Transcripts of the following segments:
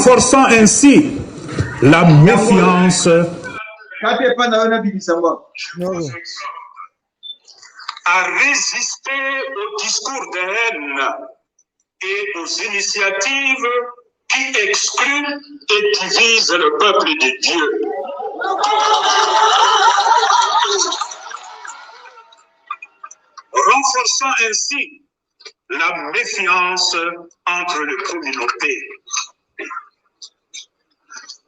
Renforçant ainsi la méfiance. À résister au discours de haine et aux initiatives qui excluent et divisent le peuple de Dieu. Renforçant ainsi la méfiance entre les communautés.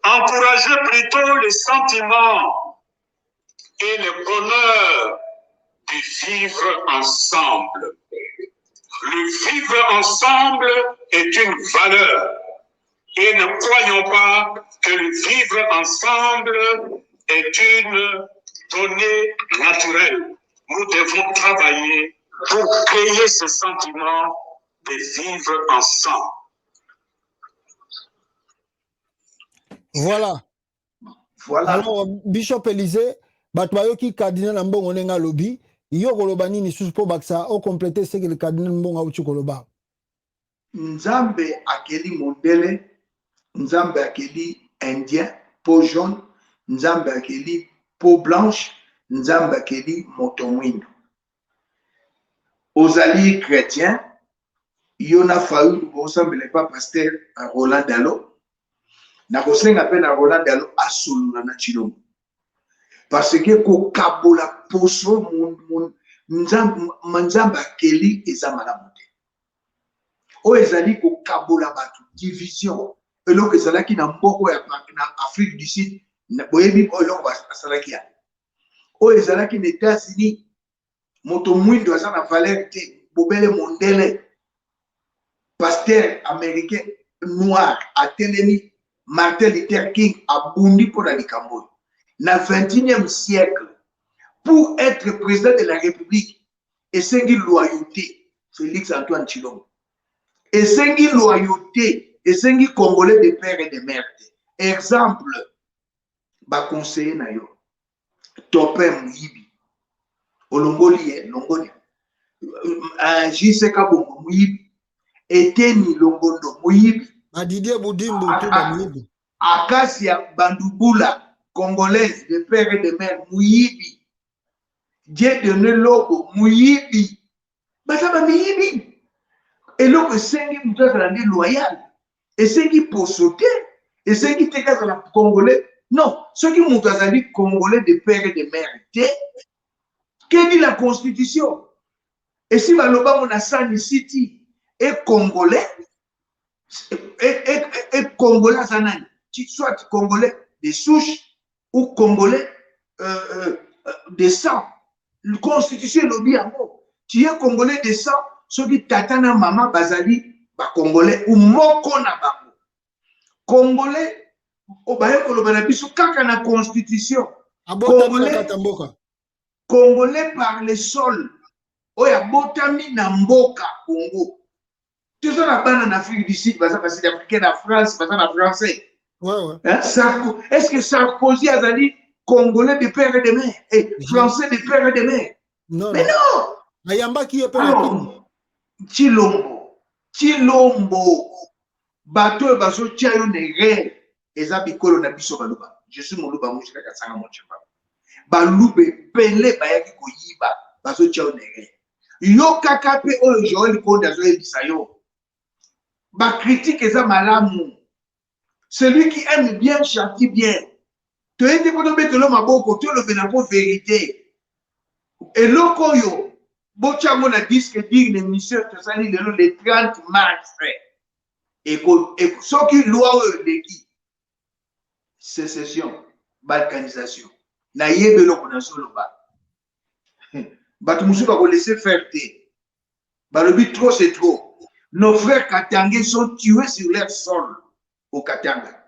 Encourager plutôt les sentiments et le bonheur du vivre ensemble. Le vivre ensemble est une valeur et ne croyons pas que le vivre ensemble est une donnée naturelle. Nous devons travailler pour créer ce sentiment de vivre ensemble. Voilà. Voilà. Alors, Bishop Élysée, bato bayoki cardinal Ambongo ndenge alobi, yo koloba nini susu mpo bakisa o compléter ce que le cardinal Mbongo auti koloba. Nzambe akeli mondele, Nzambe akeli indien, peau jaune, Nzambe akeli peau blanche, Nzambe akeli moto mwindo. Ozali chrétien, yo na Fayulu bosambela epa pasteur Roland Dalo. Nakosenga mpe na Roland Dalo asolola na Tshilombo. Parce que kokabola poso Nzambe akeli eza malamu te. Oyo ezali kokabola bato, division. Eloko ezalaki na mboko ya na Afrique du Sud, boyebi oyo eloko basalaki yango. Oyo ezalaki na États-Unis, moto mwindo aza na valeur te, bobele mondele, pasteur américain noir atelemi, Martin Luther King abundi mpo na likambo oyo. Na 21e siècle, pour être président de la République, esengi loyauté, Félix Antoine Tshilombo. Esengi loyauté, esengi Congolais de père et de mère. Exemple, ba conseiller na yo, Topin Muyibi, olongoli ye, longoli. JC Kabongo Muyibi, Eteni Longondo Muyibi. Ba Didier Budimbu, tout ba Muyibi. Acacia Bandubula, Congolaise de père et de mère, Muyibi. Dieudonné Lobo, Muyibi. Baza ba miyibi. Eloko esengi moto azala nde loyal. Esengi poso te. Esengi te kazala Congolais. Non, soki moto azali Congolais de père et de mère te, que dit la Constitution? Esi balobango na Sun City, et Congolais, et Congolais aza nani? Soit Congolais de souche ou Congolais de sang. La Constitution elobi yango. Tu es Congolais de sang, soki tata na mama bazali ba Congolais ou moko na bango. Congolais, obaye koloba na biso kaka na Constitution. Abotami na kati ya mboka. Congolais par le sol. Oyo abotami na mboka Congo. Toza na bana na Afrique du Sud, baza ba Sud-Africain na France, baza na français. Ouais, ouais. Hein? Sarko, est-ce que Sarkozy azali Congolais de père et de mère, et français de père et de mère? Non, Mais non. non. Ayambaki ye pe na Alors, Kin. Tshilombo, Tshilombo, bato oyo bazotia yo na erreur, eza bikolo na biso baloba. Je suis moluba mushika kasanga mochimba. Baluba ebele bayaki koyiba, bazotia yo na erreur. Yo kaka pe oyo Joël Konde azoyebisa yo. Ba critique eza malamu. Celui qui aime bien châtie bien. Toyebi mpo tobetelo maboko, tolobela mpo vérité. Eloko oyo botia yango na disque dur na émission tosali lelo le 30 mars. Soki loi oyo eleki, sécession, balkanisation. Nayebi eloko nazoloba. Bato mosusu bako laisser faire te. Balobi trop c'est trop. Nos frères Katangais sont tués sur leur sol au Katanga.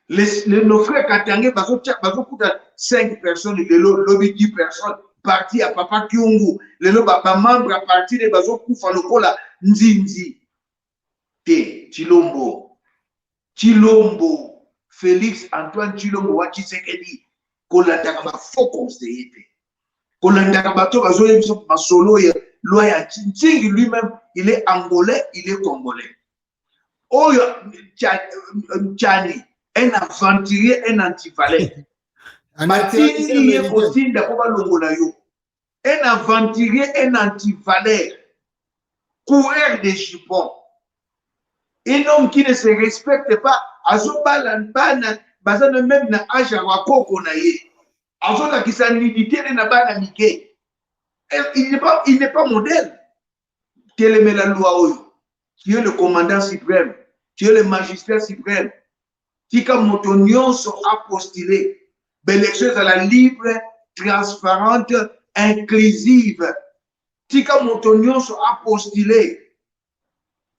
Nos frères Katangais bazokuta 5 personnes, lelo lobi 10 personnes, parti à Papa Kyungu, lelo ba membre à partir de bazokufa lokola nzinzi. Te Tshilombo, Tshilombo, Félix Antoine Tshilombo wa Tshisekedi, kolandaka ba faux conseiller te. Kolandaka bato bazoyebisa masolo ya loi ya Nsingi lui-même, il est angolais, il est congolais. Oyo Tchani, un aventurier, un antivaleur. Batindi ye kotinda mpo balongola yo. Un aventurier, un antivaleur. Coureur des jupons. Un homme qui ne se respecte pas, azobala bana baza na même na âge ya bakoko na ye. Azolakisa nudité na bana mike. Il n'est pas modèle. Telemela loi oyo. Tu es le commandant suprême. Tu es le magistrat suprême. Tika moto nyonso apostule. Baélection ezala libre, transparente, inclusive. Tika moto nyonso apostule.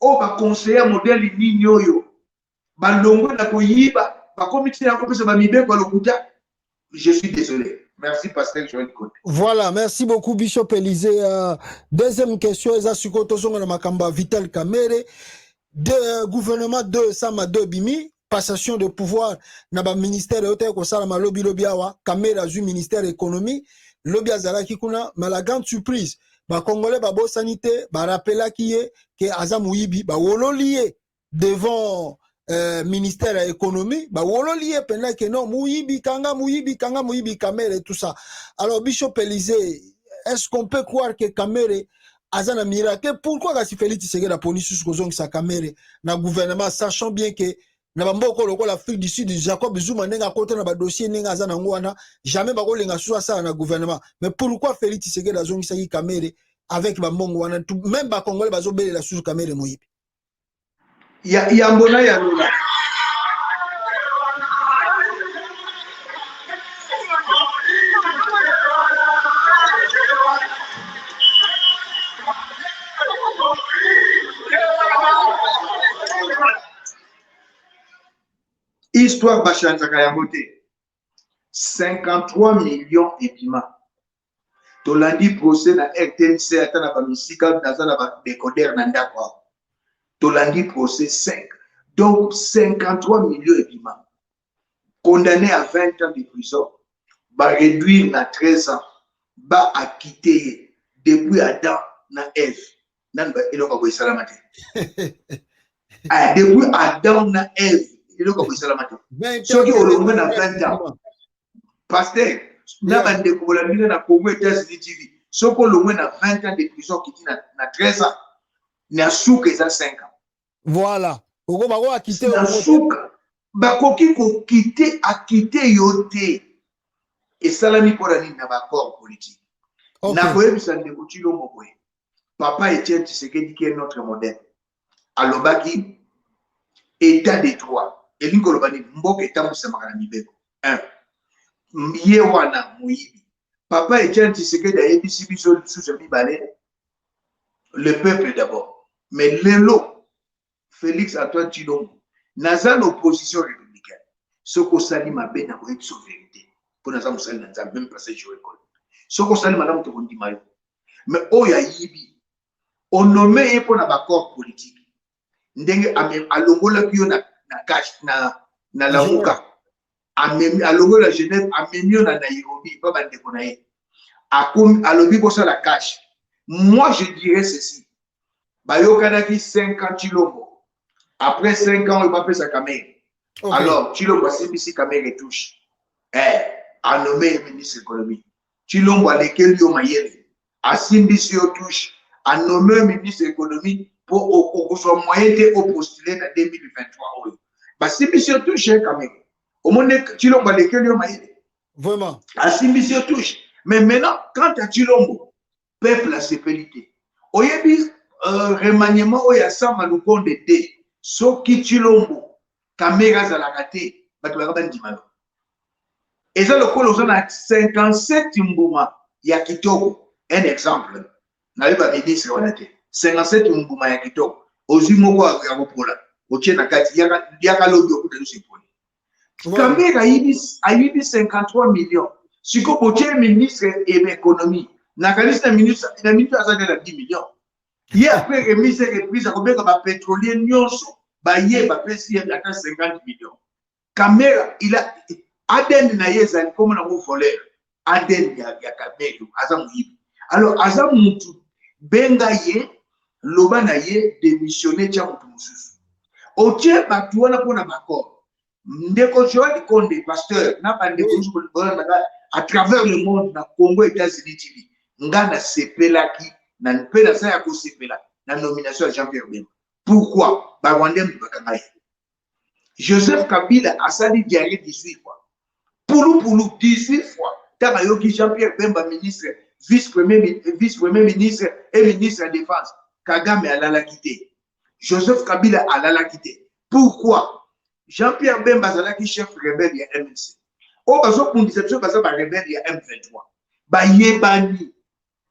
Oyo baconseiller modèle nini oyo balongwe na koyiba, bakomi ntina kopesa bamibeko ya lokuta? Je suis désolé. Merci, pasteur Joël Kote. Voilà, merci beaucoup, Bishop Élysée. Deuxième question, eza sikoyo tozonga na makambo ya Vital Kamerhe. De gouvernement 2 sama 2 bimi, passation de pouvoir na ba ministère oyo te kosalama lobi lobi awa. Kamerhe azwi ministère économie, lobi azalaki kuna, mais la grande surprise, bacongolais babosani te, barapelaki ye ke aza moyibi, bawololi ye devant ministère ya économie, bawololi ye mpenza ke non, moyibi, kanga moyibi, kanga moyibi Kamerhe, tout ça. Alors, Bishop Élysée, est-ce qu'on peut croire que Kamerhe aza na miracle? Pourquoi kasi Félix Tshisekedi aponi susu kozongisa Kamerhe na gouvernement, sachant bien que na bamboka lokola Afrique du Sud, Jacob Zuma, ndenge akota na badossier ndenge aza nango wana, jamais bakolinga susu asala na gouvernement? Mais pourquoi Félix Tshisekedi azongisaki Kamerhe avec bambongo wana, même bacongolais bazobelela susu Kamerhe moyibi? Yambo na yalola, histoire bachangeaka yango te. 53 millions ebima, tolandi procès na RTNC, ata na bamisika naza na badécoder na ndako awa, tolandi procès 5, donc 53 millions ebima, condamné à 20 ans de prison, baréduire na 13 ans, baacquitter ye. Depuis Adam na Eve, nani eloko boye esalama te. Depuis Adam na Eve, eloko boye esalama te. Soki olongwe na 20 ans, pasteur na bandeko bolandi na Congo États-Unis TV, soki olongwe na 20 ans de prison, okiti na 13 ans, na suka eza 5 ans. Voilà, oko acquitter. Na suka bakoki koacquitter, acquitter yo te. Esalami mpona nini? Na baaccord politique. Nakoyebisa ndeko Tshilombo boye: papa Etienne Tshisekedi, qui est notre modèle, alobaki état de droit elingi koloba nini? Mboka etambusamaka na mibeko. Un ye wana moyibi. Papa Etienne Tshisekedi ayebisi biso lisusu ya mibale: le peuple d'abord. Mais lelo Félix Antoine Tshilombo, naza na opposition républicaine, soki osali mabe, na koyebisa vérité mpo naza mosali na Nzambe. Même passé jour école, soki osali malamu, tokondima yo. Mais oyo ayibi, onommer ye mpo na baaccord politique, ndenge alongolaki yo na cash na Lamuka, amemi, alongoli na Genève, amemi yo na Nairobi mpa bandeko na ye, alobi kosala cash. Moi, je dirais ceci: bayokanaki 5 ans Tshilombo, après 5 ans oyo bapesa Kamerhe. Alors Tshilombo asimbisi Kamerhe touche, anommer ye ministre économie. Tshilombo alekeli yo mayele, asimbisi yo touche, anommer yo ministre économie mpo okozwa moyen te opostule na 2023. Oyo basimbisi yo touche, Kamerhe, omoni Tshilombo alekeli yo mayele. Vraiment. Asimbisi yo touche. Mais maintenant, quant à Tshilombo, peuple asepeli te. Oyebi remaniement oyo ya Sama Lukonde te. Soki Tshilombo, Kamerhe azalaka te, bato baka bandima yo. Eza lokola oza na 57 mbuma ya kitoko. Un exemple, nayebi baministre wana te. 57 mbuma ya kitoko, ozwi moko ya kopola, otie na kati, yaka lobi, okuta nyonso epoli. Kamerhe ayibi 53 millions, sikoyo botie ministre ya économie. Nakanisi na ministre aza nde na 10 millions. Ye après remise reprise, akobenga bapétrolier nyonso baye, bapesi ye ata 50 millions. Kamerhe, il a ADN na ye, ezali komona nango voleur. ADN ya Kamerhe, aza moyibi. Alors aza mutu, benga ye, loba na ye, démissionne, tia motu mosusu. Otie bato wana mpona baaccord. Ndeko Joel Konde, pasteur, na bandeko nyonso bolandaka à travers le monde na Congo États-Unis TV, nga nasepelaki na mpe naza ya kosepela na nomination ya Jean-Pierre Bemba. Pourquoi? Barwandais bakanga ye. Joseph Kabila asali diarrhée 18 fois, pulupulu 18 fois. Ntango ayoki Jean-Pierre Bemba ministre, vice premier ministre et ministre ya défense, Kagame alalaki te, Joseph Kabila alalaki te. Pourquoi? Jean-Pierre Bemba azalaki chef rebelle ya MLC. Oyo bazobundisa biso baza barebelle ya M23, bayebani.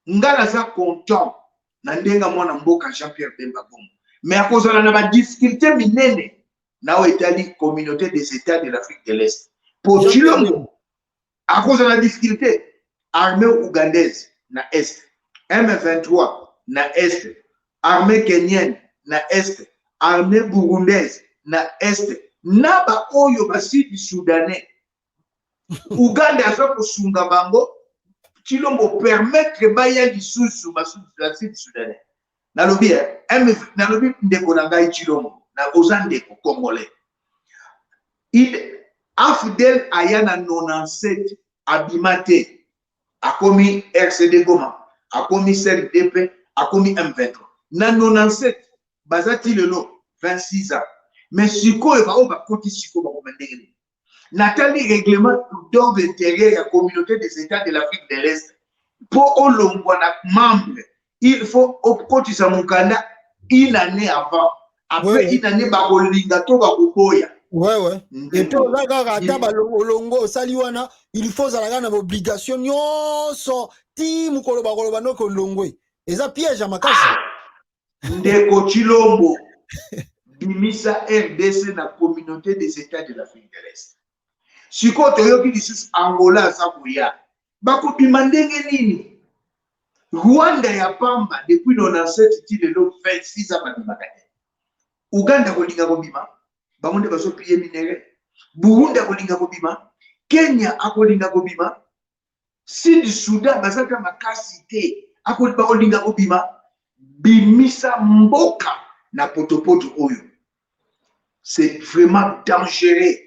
Nga naza content na ndenge mwana mboka Jean-Pierre Bemba Bongo, mais akozala na badifficulté minene na oyo etali Communauté des États de l'Afrique de l'Est, po Tshilombo akozala na difficulté. Armée ougandaise na est, M23 na est, armée kenyenne na est, armée burundaise na est, na baoyo basud soudanais, Uganda aza kosunga bango. Tshilombo permettre baya lisusu basud soudanais. Nalobi, nalobi, ndeko na ngai Tshilombo, na oza ndeko congolais. AFDL aya na 97, abima te, akomi RCD Goma, akomi CNDP, akomi M23 na 97. Baza ti lelo 26 ans. Mais sikoyo baoyo bakoti sikoyo bakoma ndenge nini? Natali règlement d'ordre intérieur ya Communauté des États de l'Afrique de l'Est. Mpo olongwa na membre, il faut okotisa mokanda une année avant. Après une année, bakolinga to bakoboya. Ouais. Et puis oza kaka, ata olongo osali wana, il faut ozala kaka na baobligation nyonso ti mokolo bakoloba noki olongwe. Eza piège ya makasi. Ndeko Tshilombo, bimisa RDC na Communauté des États de l'Afrique de l'Est. Sikoyo toyoki lisusu Angola aza koya, bakobima ndenge nini? Rwanda ya pamba, depuis 97 ti lelo 26 ans, babimaka te. Uganda kolinga kobima, bango nde bazopiller minerais. Burundi akolinga kobima, Kenya akolinga kobima, Sud Soudan baza ta makasi te, bakolinga kobima. Bimisa mboka na potopoto oyo, c'est vraiment dangereux.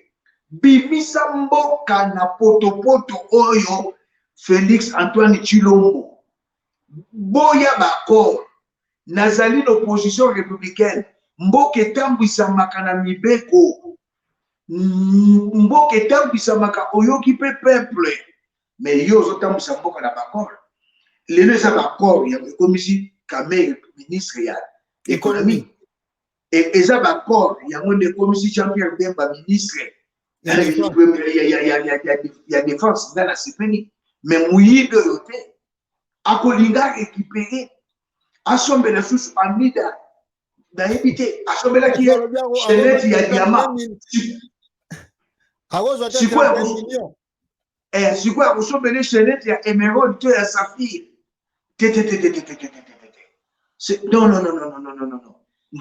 Bimisa mboka na potopoto oyo. Félix Antoine Tshilombo, boya baaccord. Nazali na opposition républicaine. Mboka etambwisamaka na mibeko, mboka etambwisamaka oyoki mpe peuple. Mais yo ozotambwisa mboka na baaccord. Lelo eza baaccord yango ekomisi Kamerhe ministre ya économie, eza baaccord yango nde ekomisi Jean Pierre Bemba ministre ya défense. Nga nasepeli, mais moyibi oyo te, akolinga récupérer, asombela susu Amida. Nayebi te, asombelaki ye chaînette ya diamant. Sikoyo akosombela chaînette ya émeraude to ya saphir. Te, te, te, te, te, te, te, te, te. Non, non, non, non, non, non, non, non.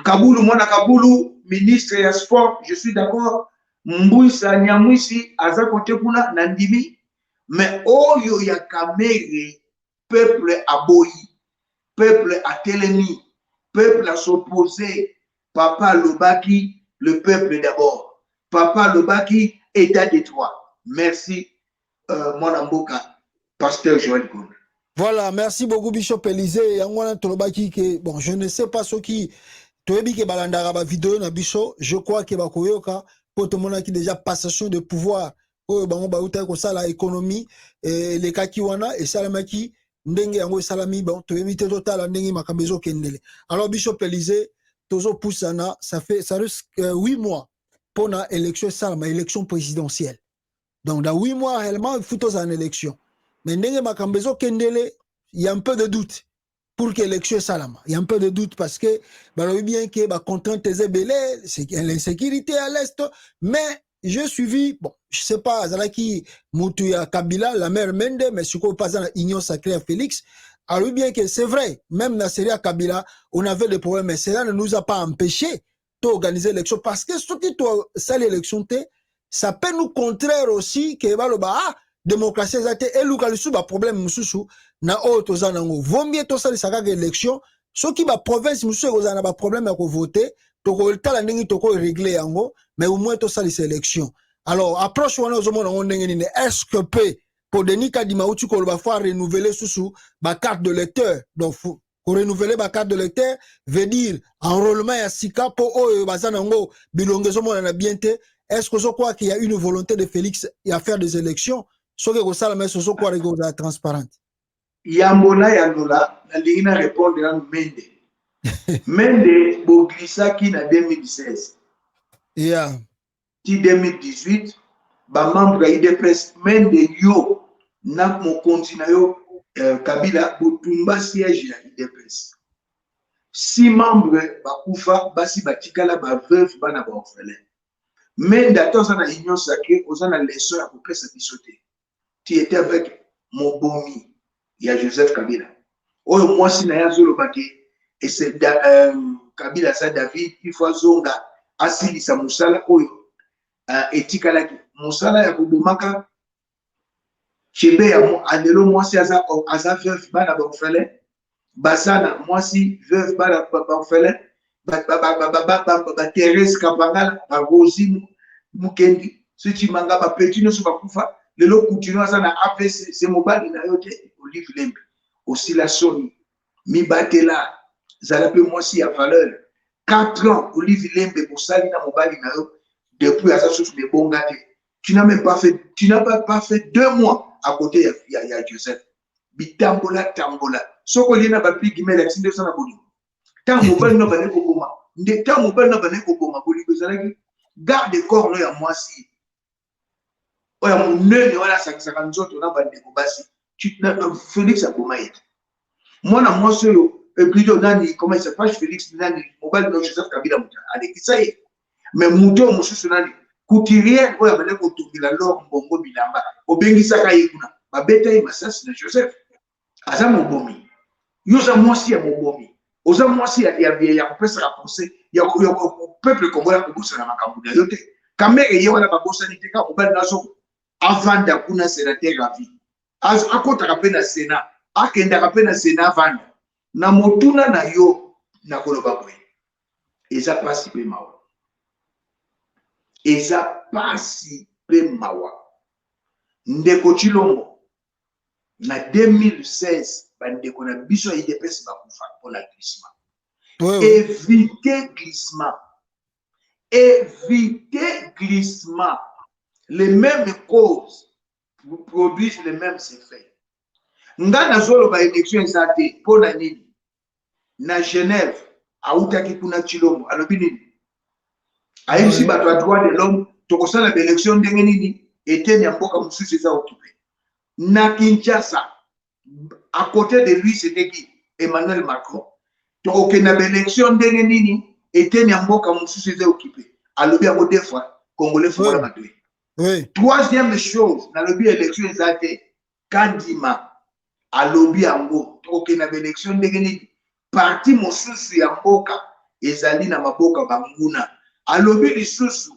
Kabulu, mwana Kabulu, ministre ya sport, je suis d'accord. Mbwisa Nyamwisi aza kote kuna na ndimi. Mais oyo ya Kamerhe, peuple aboyi, peuple atelemi, peuple as'oppose. Papa alobaki le peuple d'abord, papa alobaki état de droit. Merci, mwana mboka pasteur Joël Konde. Voilà, merci beaucoup, Bishop Élysée. Yango wana tolobaki ke, bon, je ne sais pas soki toyebi ke balandaka bavideo na biso. Je crois ke bakoyoka, mpo tomonaki déjà passation de pouvoir oyo bango bautaki kosala, économie elekaki wana, esalamaki ndenge yango esalami. Bon, toyebi te, totala ndenge makambo ezokendele. Alors, Bishop Élysée, tozopusana, ça fait, ça risque 8 mois mpona élection esalama, élection présidentielle. Donc dans 8 mois réellement, il faut tozala na élection. Mais ndenge makambo ezokendele, il y a un peu de doute pour que élection esalama. Il y a un peu de doute parce que balobi bien ke bacontrainte eza ebele, l'insécurité à l'est. Mais j'ai suivi, bon, je sais pas, azalaki mutu ya Kabila, Lambert Mende, mais sikoyo mpe aza na Union sacrée ya Félix. Alobi bien que c'est vrai, même na série ya Kabila, on avait des problèmes, mais cela ne nous a pas empêché d'organiser l'élection, parce que soki tosali élection te, ça peut nous contraire aussi ke baloba: ah, démocratie eza te, eluka lisusu baproblème mosusu na oyo toza nango. Vaut mieux tosalisa kaka élection. Soki baprovince mosusu ekozala na baproblème ya kovote. Tokotala ndenge tokorégler yango, mais au moins tosalisa élection. Alors, approche wana ozomona yango ndenge nini? Est ce que mpe po Denis Kadima auti koloba faut renouveler susu bacarte de lecteur, donc korenouveler bacarte de lecteur veut dire enrôlement ya sika, mpo oyo baza nango bilongo ezomonana bien te? Est ce que ozocroire qu'il y a une volonté de Félix ya faire des élections? Soki ekosalama, ese ozocroire ekozala transparente? Yambo na yandola, nalingi na répondre nanu Mende. Mende, boglissaki na 2016 ti 2018, bamembre ya UDPS. Mende, yo na mokonzi na yo Kabila botumba siège ya UDPS. Six membres bakufa, basi batikala baveuve, bana baorphelin. Mende, ata oza na Union sacrée, oza na leçon ya kopesa biso te. Tu étais avec mobomi ya Joseph Kabila, oyo mwasi na ye azoloba ke ese Kabila aza David, il faut azonga asilisa mosala oyo etikalaki, mosala ya kobomaka chebe ya lelo. Mwasi aza veuve, bana baorphelin. Baza na mwasi veuve, bana baorphelin, baTherese Kapangala, baRosi Mukendi, soki manga bapeti nyonso bakufa. Lelo Kutino aza na APC, se mobali na yo te. Olive Lembe, osila soni, mibatela, zala mpe mwasi ya valeur. 4 ans Olive Lembe bosali na mobali na yo, depuis aza susu na ebonga te. Tu n'as même pas fait, tu n'as pas fait 2 mois à côté ya Joseph. Bitambola tambola, soki olie na bapigme, elakisi nde oza na bolingo. Ntango mobali no bandaki koboma nde, ntango mobali no bandaki koboma, bolingo ezalaki. Garde corps no ya mwasi oyo ya monene wana asangisaka nzoto na bandeko basi, Félix aboma ye te. Mwana mwasi oyo, plutôt nani, comment il s'appelle, Félix nani, mobali no Joseph Kabila, moto alekisa ye. Mais moto oyo mosusu nani, couturière oyo abandaki kotongela Lor Mbongo bilamba, obengisaka ye kuna, babeta ye masasi na Joseph. Aza mobomi. Yo oza mwasi ya mobomi, oza mwasi ya kopesaka conseil ya peuple congolais. Akobosana makambo na yo te. Kamerhe ye wana babosani te. Kaka mobali nazo avanda kuna, sénateur à vie, akɔtaka mpe na Sénat, akendaka mpe na Sénat, avanda. Na motuna na yo, nakoloba boye: eza mpasi mpe mawa, eza mpasi mpe mawa. Ndeko Tshilombo, na 2016 bandeko na biso ya UDPS bakufa mpona glissement. Oui. Éviter glissement, éviter glissement. Les mêmes causes produisent les mêmes effets. Nga nazoloba élection eza te. Mpo na nini? Na Genève awutaki kuna, Tshilombo alobi nini? Ayebisi bato ya droit de l'homme: tokosala baélection ndenge nini, eteni ya mboka mosusu eza occupé? Na Kinshasa, à côté de lui c'était qui? Emmanuel Macron. Tokokende na baélection ndenge nini, eteni ya mboka mosusu eza occupé? Alobi yango deux fois. Congolais, fongola matoi. Troisième chose, nalobi élection eza te. Kandima alobi yango: tokokende na baélection ndenge nini, parti mosusu ya mboka ezali na maboka banguna? Alobi lisusu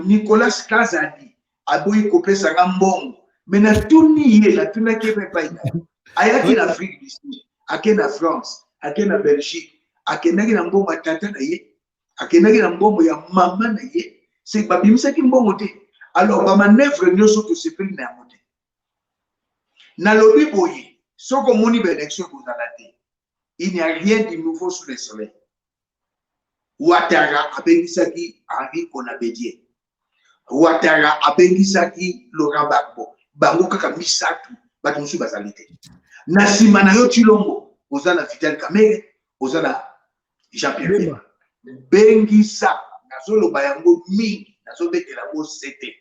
Nicolas Kazadi aboyi kopesanga mbongo. Me natuni ye, natunaki ye mpe epai na ye. Ayaki na Afrique du Sud, ake na France, ake na Belgique, akendaki na mbongo ya tata na ye, akendaki na mbongo ya mama na ye, se babimisaki mbongo te. Alors bamanœuvre nyonso, tosepeli na yango te. Nalobi boye: soki omoni baélection ekozala te, il n'y a rien de nouveau sous le soleil. Ouattara abengisaki Henri Konan Bédié, Ouattara abengisaki Laurent Gbagbo, bango kaka misato, bato mosusu bazali te. Na nsima na yo Tshilombo, oza na Vital Kamerhe, oza na Jean Pierre Bemba. Bengisa, nazoloba yango mingi, nazobetela yango sete.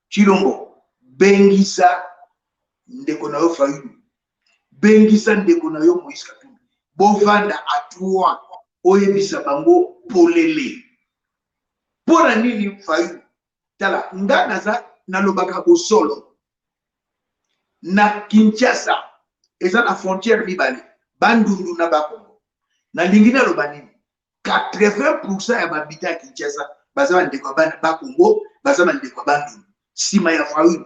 Tshilombo, bengisa ndeko na yo Fayulu, bengisa ndeko na yo Moïse Katumbi, bovanda à trois, oyebisa bango polele mpo na nini. Fayulu, tala, nga naza nalobaka bosolo. Na Kinshasa eza na frontière mibale, Bandundu na Bakongo. Nalingi naloba nini? 80% ya babita ya Kinshasa baza bandeko ya bana Bakongo, baza bandeko ya Bandundu. Nsima ya Fayulu,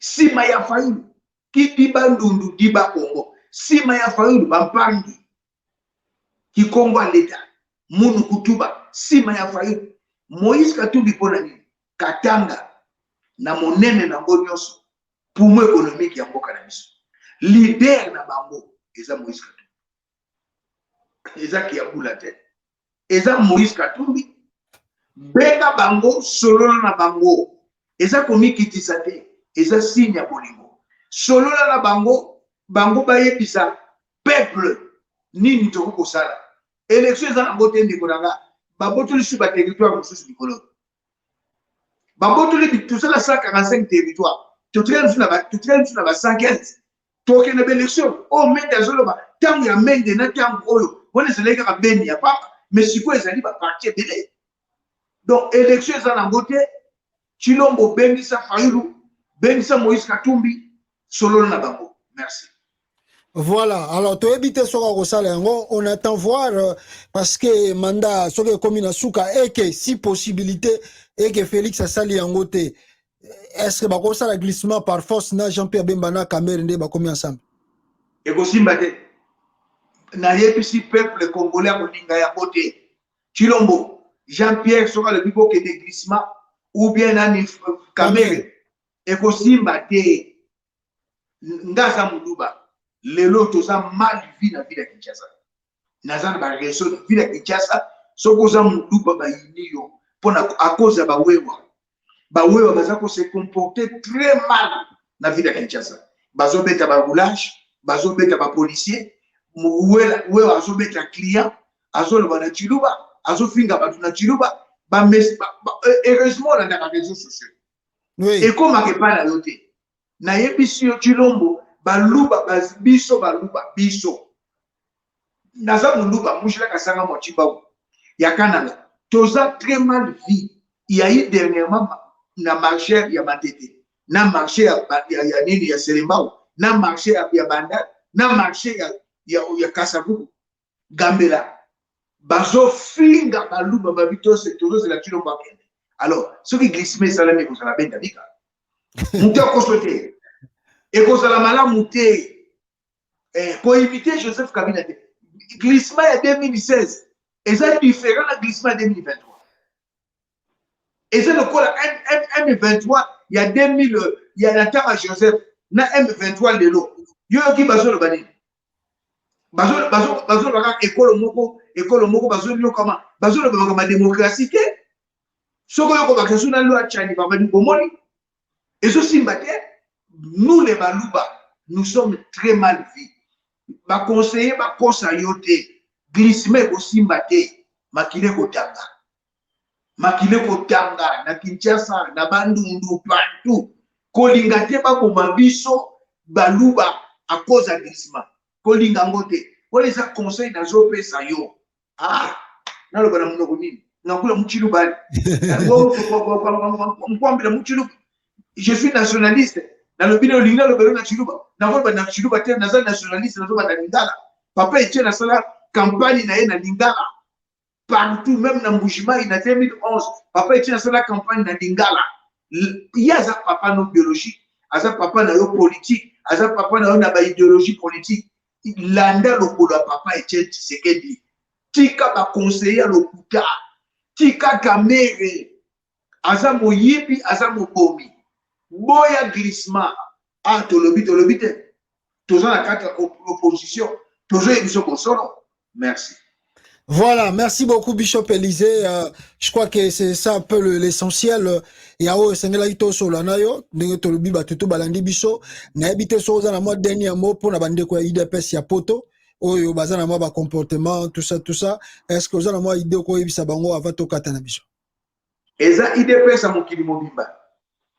nsima ya Fayulu, kidi Bandundu di Bakongo, nsima ya Fayulu bampangi. Kikongo ya leta munu kutuba nsima ya Fayulu. Moïse Katumbi mpo na nini? Katanga na monene na yango nyonso, poumon économique ya mboka na biso, leader na bango eza Moïse Katumbi, eza Kiabula te, eza Moïse Katumbi. Benga bango, solola na bango, eza komikitisa te, eza signe ya bolingo. Solola na bango, bango bayebisa peuple nini tokoki kosala. Élection eza nango te, ndeko na nga, babotoli su baterritoire mosusu likolo, babotoli. Tosala 145 territoire, totikali mosusu na ba 115. Tokende baélection oyo Mende azoloba. Ntango ya Mende na ntango oyo wana ezalaki kaka Beni ya pamba, mais sikoyo ezali baparti ebele. Donc élection eza nango te. Tshilombo, bengisa Fayulu, bengisa Moïse Katumbi, solola na bango. Merci. Voilà, alors toyebi te soki akosala yango, on attend voir parce que mandat soki ekomi na suka eke si possibilité eke Félix asali yango te, est-ce que bakosala glissement par force na Jean-Pierre Bemba na Kamerhe nde bakomi ensemble? Ekosimba te. Nayebisi peuple congolais, akolinga yango te. Tshilombo, Jean-Pierre soki alobi bokende glissement ou bien nani, Kamerhe, ekosimba te. Nga aza moluba, lelo toza mal vu na ville ya Kinshasa. Naza na bareseau na ville ya Kinshasa. Soki oza moluba, bayini yo mpona à cause ya bawewa. Bawewa baza kose comporter très mal na ville ya Kinshasa. Bazobeta baroulage, bazobeta bapolicier. Wewa azobeta client, azoloba na Tshiluba, azofinga bato na Tshiluba. Heureusement olandaka réseaux sociaux, ekomaka epai na yo te. Nayebisi yo, Tshilombo, baluba, biso baluba, biso, naza moluba, Mushila Kasanga mwa Tshibau ya Kananga, toza très mal vu. Il y a eu dernièrement na marché ya Matete, na marché ya nini, ya Selembao, na marché ya Bandal, na marché ya Kasavubu, Gambela, bazofinga baluba. Babi tozozela Tshilombo akende. Alors soki glissement esalami, ekozala benda bika, moto akoso te, ekozala malamu te. Koimite Joseph Kabila te. Glissement ya 2016 eza différent na glissement ya 2023. Eza lokola M23 ya 2000 ya na ntango ya Joseph na M23 lelo. Yo yoki bazoloba nini? Bazoloba kaka ekolo moko, ekolo moko, bazonyokama, bazoloba makambo ya démocratie te. Soki oyo kobakisa so na loi Tshiani, bamani bomoni ezosimba te. Nous les Baluba, nous sommes très mal vus. Baconseiller bakosa yo te, glissement ekosimba te. Makili ekotanga, makili ekotanga na Kinshasa, na Bandundu, partout. Kolinga te baboma biso baluba à cause ya glissement, kolinga yango te. Wana eza conseil nazopesa yo. Ah, naloba na monoko nini? Nakula mutshiluba, nkwambela mutshiluba. Je suis nationaliste. Nalobi na olingi nalobelo na Tshiluba, nakoloba na Tshiluba te. Naza nationaliste, nazoba na lingala. Papa Etienne asala campagne na ye na lingala partout, même na Mbujimai na 2011. Papa Etienne asala campagne na lingala. Ye aza papa no biologique, aza papa na yo politique, aza papa na yo na baidéologie politique. Landa lokolo ya papa Etienne Tshisekedi. Tika baconseiller ya lokuta, tika Kamerhe, aza moyibi, aza mobomi. Boya glissement. Ah, tolobi, tolobi te, toza na kati ya opposition, tozoyebi biso bosolo. Merci. Voilà, merci beaucoup Bishop Élysée. Je crois que c'est ça un peu l'essentiel. Ya oyo esengelaki tosolola na yo, ndenge tolobi, bato to balandi biso. Nayebi te soki oza na mwa dernier mot mpona bandeko ya UDPS ya poto oyo baza na mwa bacomportement, tout ça, tout ça. Est ce que oza na mwa idée okoyebisa bango avant tokata na biso? Eza UDPS ya mokili mobimba.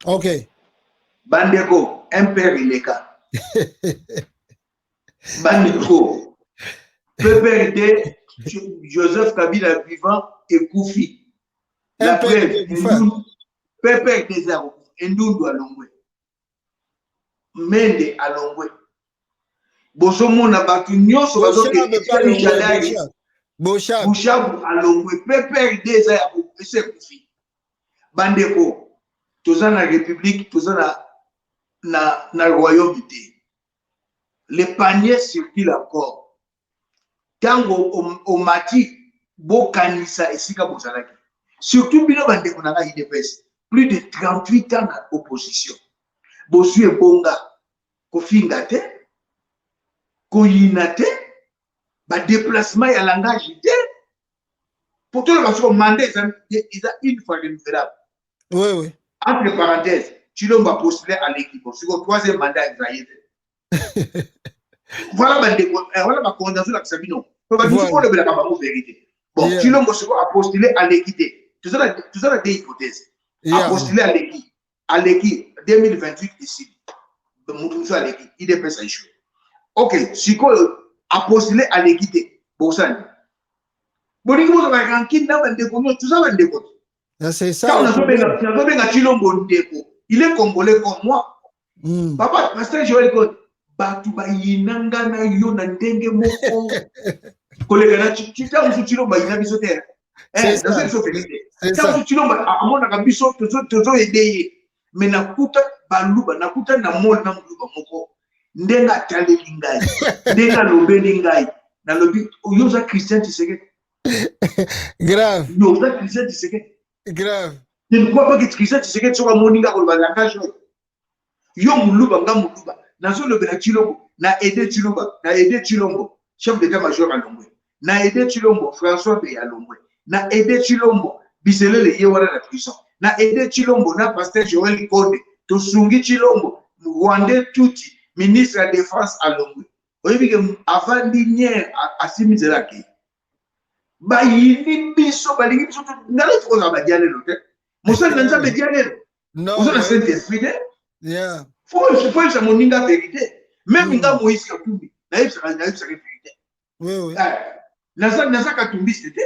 Ok. Bandeko, MPR eleka. Bandeko, PPRD, Joseph Kabila vivant, ekufi. La preuve, PPRD eza kokufa. Endundu alongwe, Mende alongwe, bozomona bato nyonso bazokende. Boshab alongwe. PPRD eza ya ese ekufi. Bandeko, toza na république, toza na royaume te. Le panier circule encore. Ntango omati, bokanisa esika bozalaki. Surtout bino bandeko na ngai UDPS, plus de 38 ans na opposition. Bozwi ebonga, kofinga te, koyina te, ba déplacement ya langage te. Po toloba soko mandat eza une fois renouvelable. Oui. Entre parenthèses, Tshilombo a postulé à l'équipe. Siko troisième mandat eza ye te. Voilà bandeko, voilà bakonzi azolakisa bino. Po bato mosusu olobelaka bango vérité. Bon, Tshilombo siko a postulé à l'équité. Toza na deux hypothèses. A postulé à l'équipe. Aleki 2028 esili. Mutu mosusu aleki, UDPS a échoué. Ok, sikoyo a postulé à l'équité. Bosala nini? Bolingi bozala rancune na bandeko nyonso, toza bandeko te. C'est ça. Ntango nazobenga Tshilombo ndeko, il est congolais comme moi. Papa pasteur Joël Konde, bato bayinanga na yo na ndenge moko koleka na ntango mosusu Tshilombo ayina biso te. Nazo biso vérité. Ntango mosusu Tshilombo amonaka biso tozoede ye, mais nakuta baluba, nakuta na mole na moluba moko, ndenge ataleli ngai, ndenge alobeli ngai, nalobi yo oza Christian Tshisekedi. Grave. Yo oza Christian Tshisekedi. Grave. Je ne crois pas que Christian Tshisekedi soki amoni nga koloba langage oyo. Yo moluba, nga moluba, nazolobela Tshilombo, na aide Tshilombo, na aide Tshilombo, chef d'état-major alongwe. Na aide Tshilombo, François Beya alongwe. Na aide Tshilombo, Biselele ye wana na prison. Na aide Tshilombo, na pasteur Joël Konde, tosungi Tshilombo, Rwandais Tutsi, ministre ya défense alongwe. Oyebi ke avandi nier, asimi nzela akei. Bayini biso, balingi biso, ngala tokozala badialelo te. Mosali na Nzambe dialelo. Oza na Saint Esprit te. Faut oyebisa moninga vérité. Même nga Moïse Katumbi, nayebisaka vérité. Oui, oui. Naza katumbiste te,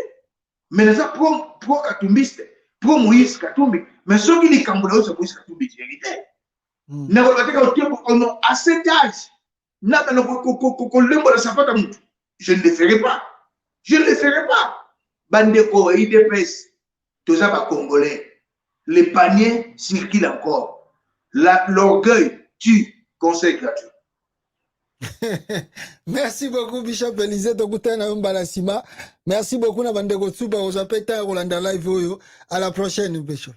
mais naza pro katumbiste, pro Moïse Katumbi. Mais soki likambo na oyebisa Moïse Katumbi vérité. Nakoloba te ka ono à cet âge, nabana kolembola sapata mutu. Je ne le ferai pas. Je ne le ferai pas. Bandeko UDPS, toza ba Congolais. Le panier circule encore. L'orgueil tue. Conseil gratuit. Merci beaucoup, Bishop Élysée tokutana na mbala nsima. Merci beaucoup na bandeko tsuba kozwa mpe ntango kolanda live oyo. À la prochaine, Bishop.